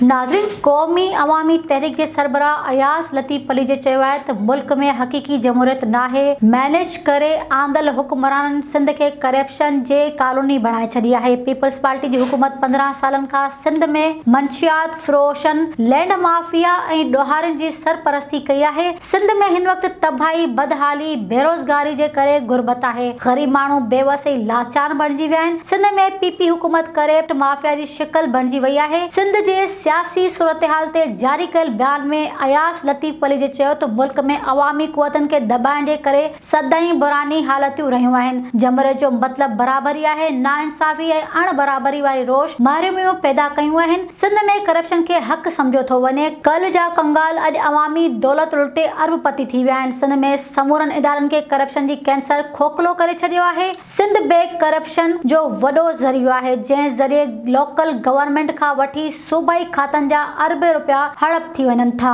ناظرين قومي عوامي تحريڪ جي سربراهه اياز لطيف پليجي چيو آهي ته ملڪ ۾ حقيقي جمهوريت ناهي، مئنيج ڪري آندل حڪمرانن سنڌ کي ڪرپشن جي ڪالوني بڻائي ڇڏي آهي، پيپلز پارٽي جي حڪومت 15 سالن کان سنڌ ۾ منشيات فروشن، لينڊ مافيا ۽ ڏوهارين جي سرپرستي ڪئي آهي، سنڌ ۾ هن وقت تباهي، بدحالي، بيروزگاري جي ڪري غربت آهي، غريب ماڻهو بيوس ۽ لاچار بڻجي ويا آهن، سنڌ ۾ پي پي حڪومت ڪرپٽ مافيا جي شڪل بڻجي وئي آهي، سنڌ جي سياسي صورتحال تي جاري ڪيل بيان ۾ اياز لطيف پليجي چيو ته ملڪ ۾ عوامي قوتن کي دٻائڻ جي ڪري سدائين بحراني حالتيون رهيون آهن، جمهوريت جو مطلب برابري آهي، ناانصافي ۽ اڻ برابري واري روش محروميون پيدا ڪيون آهن، سنڌ ۾ ڪرپشن کي حق سمجهيو ٿو وڃي، ڪلهه جا ڪنگال اڄ عوامي دولت لٽي ارب پتي ٿي ويا آهن، سنڌ ۾ سمورن ادارن کي ڪرپشن جي ڪينسر کوکلو ڪري ڇڏيو آهي. سنڌ بيڪ ڪرپشن جو وڏو ذريعو آهي، جنهن ذريعي لوڪل گورنمينٽ کان وٺي صوبائي کاتن جا اربين رپيا هڙپ ٿي وڃن ٿا.